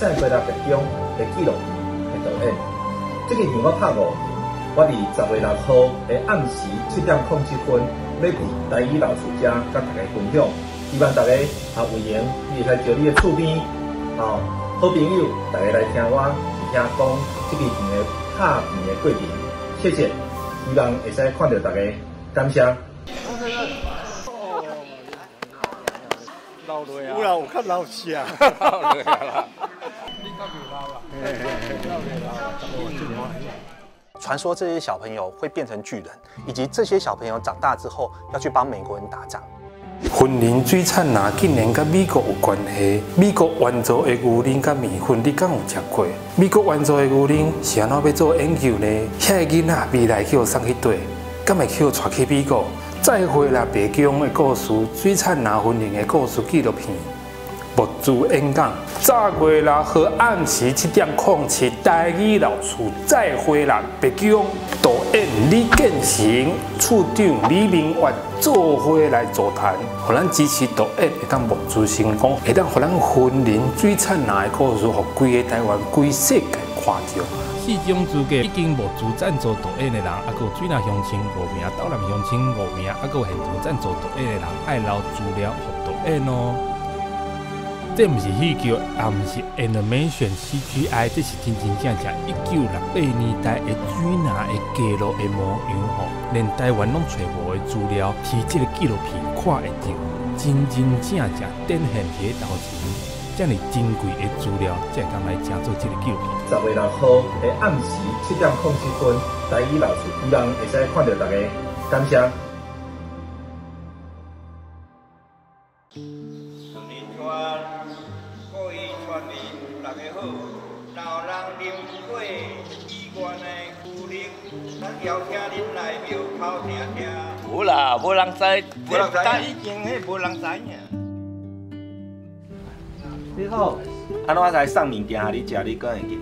再回来白宫的纪录片的导演。这支片我拍5年，我伫10月6号的暗时7点07分，欲伫台语老厝遮佮大家分享。希望大家也有闲，你会使招你的厝边吼好朋友，大家来听我伫遐讲这支片的拍片的过程。谢谢，希望会使看著大家，感谢。老落啊！有啦，有較老實啊。老落啊啦。你較袂老啦。傳說這些小朋友會變成巨人，以及這些小朋友長大之後要去幫美國人打仗。雲林水產林竟然佮美國有關係？美國援助的牛奶佮麵粉，你敢有食過？美國援助的牛奶是按怎欲做研究呢？遐个囡仔未來去予送去佗？敢會去予帶去美國？再會啦，白宮的故事，水產林雲林的故事紀錄片，募資演講。10月6號暗時7點07，台語老厝再會啦，白宮導演李建成、處長李明月做伙來座談，予咱支持導演會當募資成功，會當予咱雲林水產林的故事，予規个台灣、規世界看著。四種資格已經募資贊助導演的人，抑閣有水林鄉親五名，斗南鄉親五名，抑閣有現場贊助導演的人，愛留資料予導演哦。這毋是戲劇，也毋是 animation CGI，這是真真正正1968年代的水林的街路的模樣吼，連台灣攏揣無的資料，佇這個紀錄片看會著，真真正正展現佇咧頭前。遮爾珍貴的資料，才會當來成做這個紀錄片。10月6號的暗時7點07分，台語老厝，希望會使看著大家，感謝。各位村民，大家好。老人啉過醫院的牛奶，咱邀請恁來廟口聽聽。無啦，無人知，無人知。但以前彼無人知影。你好，按怎來送物件予你食，你敢會記？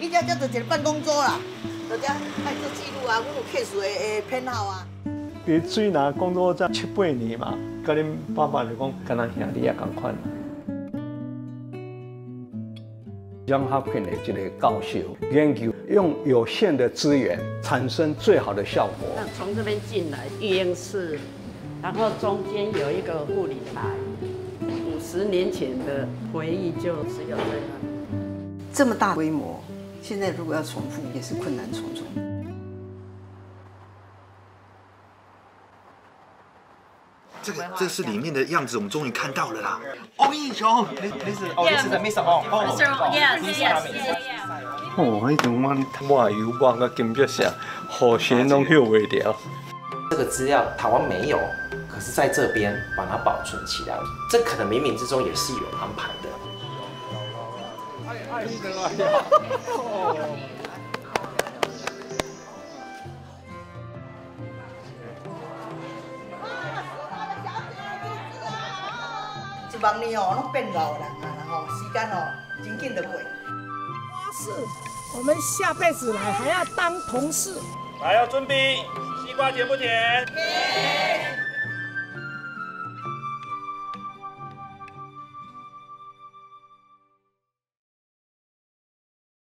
伊遮叫做一個辦公桌啦，就遮愛做記錄啊，阮有 case 的編號啊。佇水林工作這七八年嘛，佮恁爸爸就講，敢若兄弟仔仝款。江哈片的這個教授研究，用有限的資源產生最好的效果。那從這邊進來育嬰室，然後中間有一個護理台。50年前的回憶就只有這樣。這麼大規模，現在如果要重複，也是困難重重。這是裡面的樣子，我們終於看到了啦！王英雄，你是哦，你是 Mr. 王哦，Yes，Yes，哦，彼陣我抹油抹甲金碧色，雨神攏歇袂牢。這個資料台灣沒有，可是在這邊把它保存起來，這可能冥冥之中也是有安排的。一萬年哦，攏變老人啊，吼，時間哦，真緊就過。發誓，我們下輩子來還要當同事。來，要準備，西瓜甜不甜？甜。